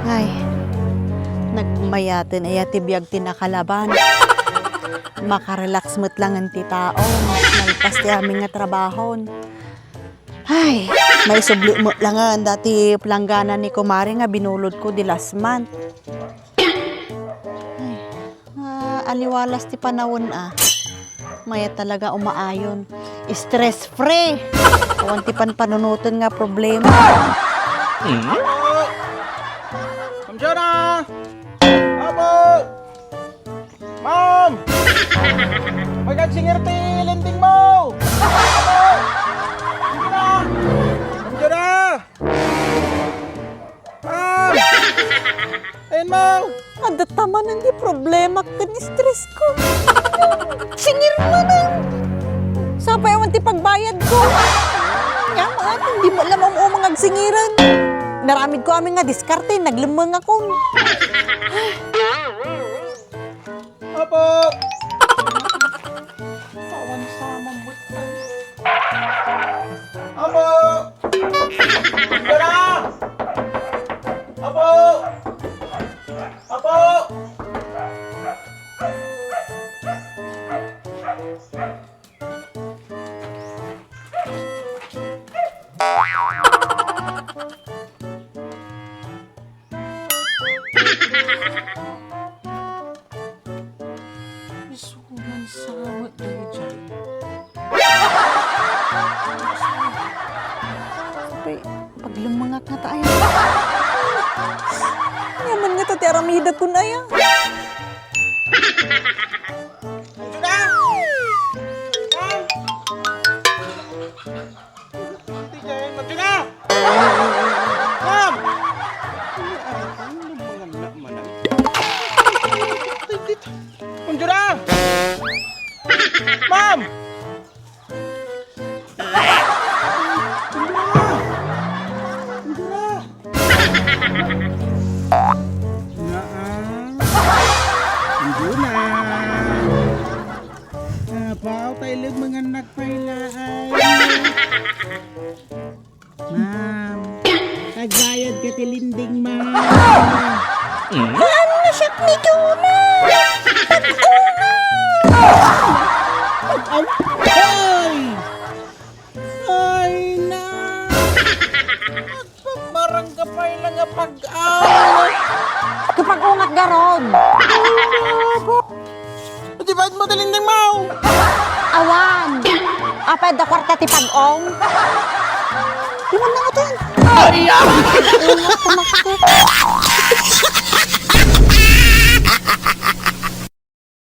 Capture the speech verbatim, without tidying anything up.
Ay, nagmayaten aya ti biag ti nakalaban. Makarelax met langen ti tao, malpas ti amin nga trabahon. Ay, maisubli met langen dati planggana ni kumare nga binulodko di last month. Ay, ah, aliwalas ti panawen, ah. Mayat talaga umaayon. Stress free. Awan ti panpanunoten nga problema. Ma'am Jonah! Apo! Ma'am! May kagsingir ti lending mo! Apo! Ma'am Jonah! Ma'am Jonah! Ah! Ayan mo! Adda ta manen ti problema ken stress ko. Singir manen! Sapay awan ti pagbayad ko. Nya, mga, hindi mo alam ang umang agsingiran. Naramid ko amin nga diskarte, naglemmeng ako. Apo! Awan sa mambutang. Apo! Dara! Apo! Apo! Isunan sa met daydiay. Apay, paglemmengak ngata aya. Ania man ngata ti aramidakon aya. Ma'am! Ma'am! Ma'am Jonah! Ma'am! Ma'am Jonah! Ma'am Jonah! Naan? Ma'am Jonah! Apaw, tay lemmengnak pay laeng. Ma'am, agbayad ka ti lending, ma'am. Ano siya ni Jonah? Pag-una! Pag-una! Ay! Ay, na! Pamarang ka pay lang nga pag-aw! Kapag-ungat garod! Di ba mo ti lending mo? Awan! Apay, da kwarta ti pag-ong? Di man na nga to yan. Ay, ah! Ungat, kumakit.